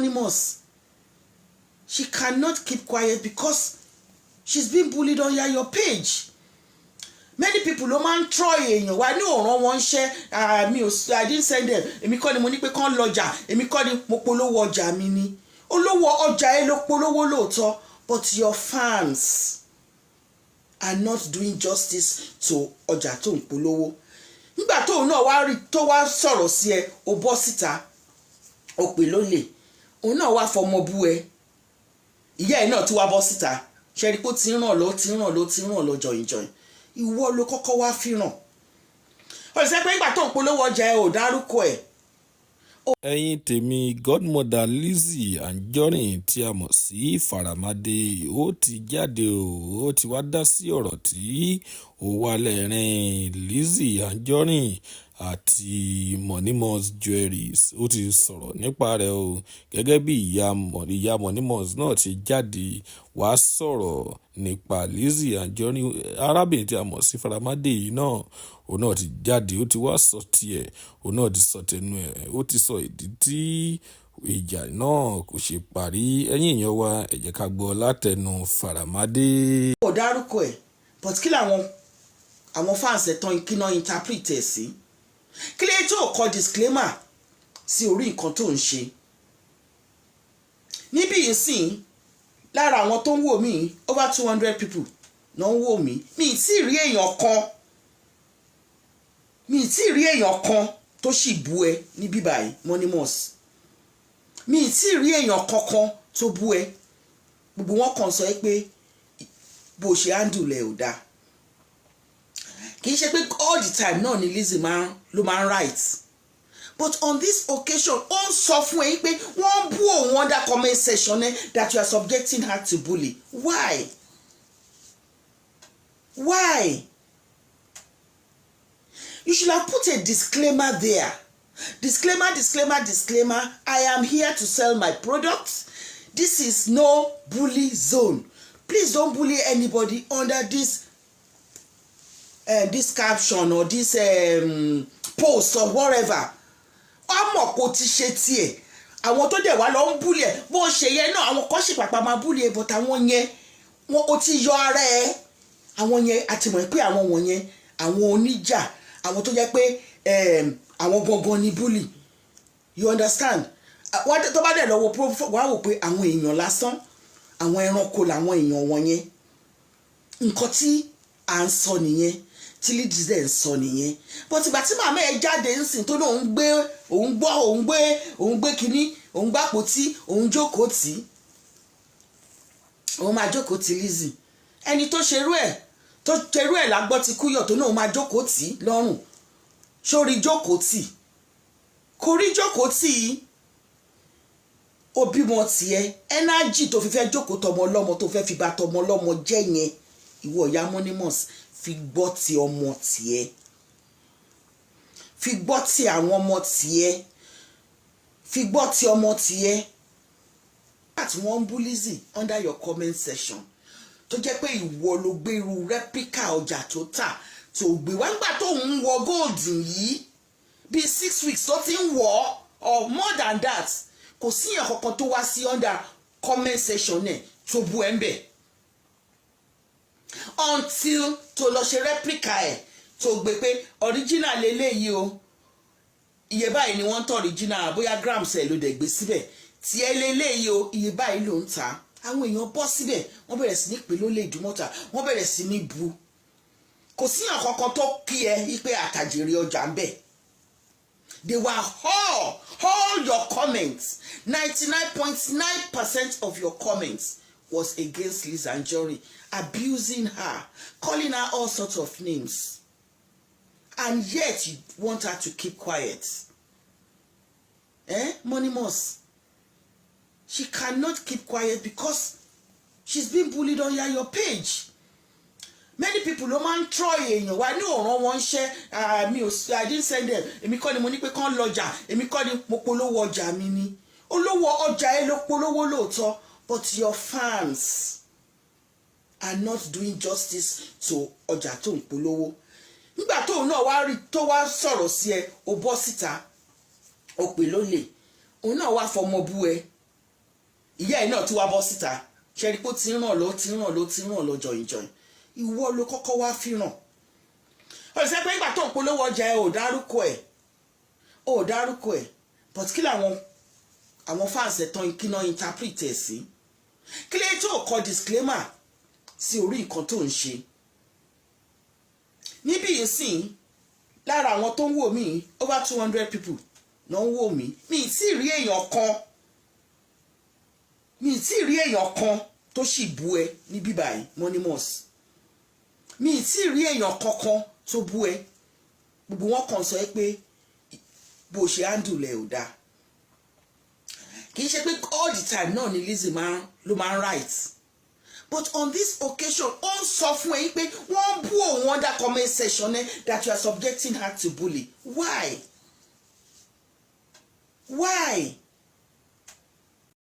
Monimos, she cannot keep quiet because she's been bullied on your page. Many people ló máa ń try èèyàn wá ní òòràn wọn ń ṣẹ́ mi ò. I didn't send them. Èmi kọ́ ni mo ní pé kán lọ́jà, èmi kọ́ ni mo polówó ọjà mi ni. Olówó ọjà ẹ ló polówó lóòótọ́, but your fans are not doing justice to ọjà tó ń polówó. Nígbà tóun náà wá rí tó wá sọ̀rọ̀ sí ẹ, ó bọ́ síta, ó pè lólè. Òun náà wá fọmọ bú ẹ. Ìyá ẹ náà tún wá bọ́ síta. Ṣe rí pé ó ti ń ràn lọ, ó ti ń ràn lọ, ó ti ń ràn lọ jọ̀yìnjọ̀yìn. Ìwọ ló kọ́kọ́ wá fìràn. Ó lè sọ pé nígbà tó ń polówó ọjà ẹ, ò dárúkọ ẹ̀. Ẹ̀yin tèmi, godmother Lizzy Anjorin tí a mọ̀ sí Faramade, ó ti jáde o. Ó ti wá dá sí ọ̀rọ̀ tí ó wà lẹ́rìn Lizzy Anjorin àti Monimos Jewelries. Ó ti sọ̀rọ̀ nípa rẹ̀ o, gẹ́gẹ́ bí ìyá Monimos náà ti jáde wá sọ̀rọ̀ nípa Lizzy Anjorin. Arábìnrin tí a mọ̀ sí Faramade yìí náà, òun náà ti jáde, ó ti wá sọ tiẹ̀, òun náà ti sọ tẹnu ẹ̀, ó ti sọ ìdí tí ìjà náà kò ṣe parí. Ẹ̀yin èèyàn wa, ẹ jẹ́ ká gbọ́ látẹnu Faramade. Ò dárúkọ ẹ̀, but kí làwọn àwọn fans ẹ̀ tán kí náà interpret ẹ̀ sí? Kí lè tó kọ disclaimer sí orí nǹkan tó ń ṣe níbí ìsìn? Lára àwọn tó ń wò mí, over 200 people náà ń wò mí. Mi ì tí ì rí èèyàn kan, mi ì tí ì rí èèyàn kan tó sì bú ẹ ní bíbáyìí. Monimos, mi ì tí ì rí èèyàn kankan tó bú ẹ. Gbogbo wọn kàn sọ pé bó ṣe handle ẹ ò dáa. Kì í ṣe pé all the time náà ni Lizzy máa ló máa ń right, but on this occasion, ó ń sọ fún ẹ pé wọ́n ń bú òun under comment section ẹ, that you are subjecting her to bully. Why? Why? You should have put a disclaimer there. Disclaimer, disclaimer, disclaimer: I am here to sell my products. This is no bully zone. Please don't bully anybody under this caption or this post or whatever. Ọmọ kò ti ṣe tiẹ̀. Àwọn tó dẹ̀ wá lọ ń bully ẹ̀, bó ṣe yẹn náà, àwọn kan ṣì pàpà máa bully ẹ̀, but àwọn yẹn, wọn ò ti yọ ara ẹ̀. Àwọn yẹn, àti mọ̀ pé àwọn wọ̀nyẹn, àwọn oníjà, àwọn tó jẹ́ pé àwọn gangan ni bully, you understand? Tó bá dẹ̀ lọ́wọ́, wàá wò pé àwọn èèyàn lásán, àwọn ẹranko làwọn èèyàn wọ̀nyẹn. Nǹkan tí à ń sọ nìyẹn, tí Lizzy dẹ̀ ń sọ nìyẹn. But ìgbà tí màmá ẹ jáde ń sìn, tó ní òun gbé, òun gbọ́, òun gbé, òun gbé kínní, òun gbàpótí, òun jókòó tì í, òun máa jókòó tì Lizzy. Ẹni tó ṣerú ẹ̀, tó ṣerú ẹ̀ lágbọ́ ti kúyọ̀, tó ní òun máa jókòó tì í lọ́rùn, sórí jókòó tì, kò rí jókòó tì í. Ó bímọ tiẹ̀, energy tó fi fẹ́ jókòó tọmọ ọlọ́mọ, tó fẹ́ fi bà tọmọ ọlọ́mọ jẹ́ yẹn, ìwọ ìyá Monimos, fi gbọ́ ti ọmọ tiẹ̀, fi gbọ́ ti àwọn ọmọ tiẹ̀, fi gbọ́ ti ọmọ tiẹ̀. Àti wọ́n ń bú Lizzy under your comment section, tó jẹ́ pé ìwọ ló gbé irú replica ọjà tó tà, tó gbé wá nígbà tó ń wọ gold yìí, bíi 6 weeks tó ti ń wọ̀ or more than that, kò síyàn kankan tó wá sí under comment section náà tó bú ẹ ń bẹ̀, until tó lọ ṣe replica ẹ̀, tó gbé pé original leléyìí o, iye báyìí ni wọ́n ń tọ́ original, bóyá grams ẹ̀ ló dẹ̀ gbé síbẹ̀, tí ẹ leléyìí o, iye báyìí ló ń ta. Àwọn èèyàn bọ́ síbẹ̀, wọ́n bẹ̀rẹ̀ sí ní pè lólè Ìdúmọ̀tà, wọ́n bẹ̀rẹ̀ sí ní bu. Kò síyàn kankan tó kí ẹ wípé àtàjèrè ọjà ń bẹ̀. They were all your comments, 99.9% of your comments was against Liz Anjorin, abusing her, calling her all sorts of names, and yet you want her to keep quiet. Eh, Monimos, she cannot keep quiet because she's been bullied on your page. Many people ló máa ń try èèyàn wá ní òòràn wọn ń ṣẹ́ mi ò. I didn't send them. Èmi kọ́ ni mo ní pé kán lọ́jà, èmi kọ́ ni mo polówó ọjà mi ni. Olówó ọjà ẹ ló polówó lóòótọ́, but your fans are not doing justice to ọjà tó ń polówó. Nígbà tóun náà wá rí tó wá sọ̀rọ̀ sí ẹ, ó bọ́ síta, ó pè lólè. Òun náà wá fọmọ bú ẹ. Ìyá ẹ̀ náà tún wá bọ́ síta. Ṣe rí pé ó ti ń ràn lọ, ó ti ń ràn lọ, ó ti ń ràn lọ jọ̀yìnjọ̀yìn. Ìwọ ló kọ́kọ́ wá fi ràn. Ó sọ pé nígbà tó ń polówó ọjà ẹ, ò dárúkọ ẹ̀, ò dárúkọ ẹ̀, but kí làwọn àwọn fans ẹ̀ tán, kí náà interpret ẹ̀ sí? Kí lè tó kọ disclaimer sí orí nǹkan tó ń ṣe níbí yìí sìn? Lára àwọn tó ń wò mí, over 200 people ló ń wò mí. Mi ì tí ì rí èèyàn kan, mi ì tí ì rí èèyàn kan tó sì bú ẹ ní bíbáyìí, Monimus. Mi ì tí ì rí èèyàn kankan tó bú ẹ. Gbogbo wọn kàn sọ pé bó ṣe handle ẹ ò dáa. Kì í ṣe pé all the time náà ni Lizzy máa ló máa ń right, but on this occasion, ó ń sọ fún ẹ pé wọ́n ń bú òun under comment section ẹ, that you are subjecting her to bully. Why? Why?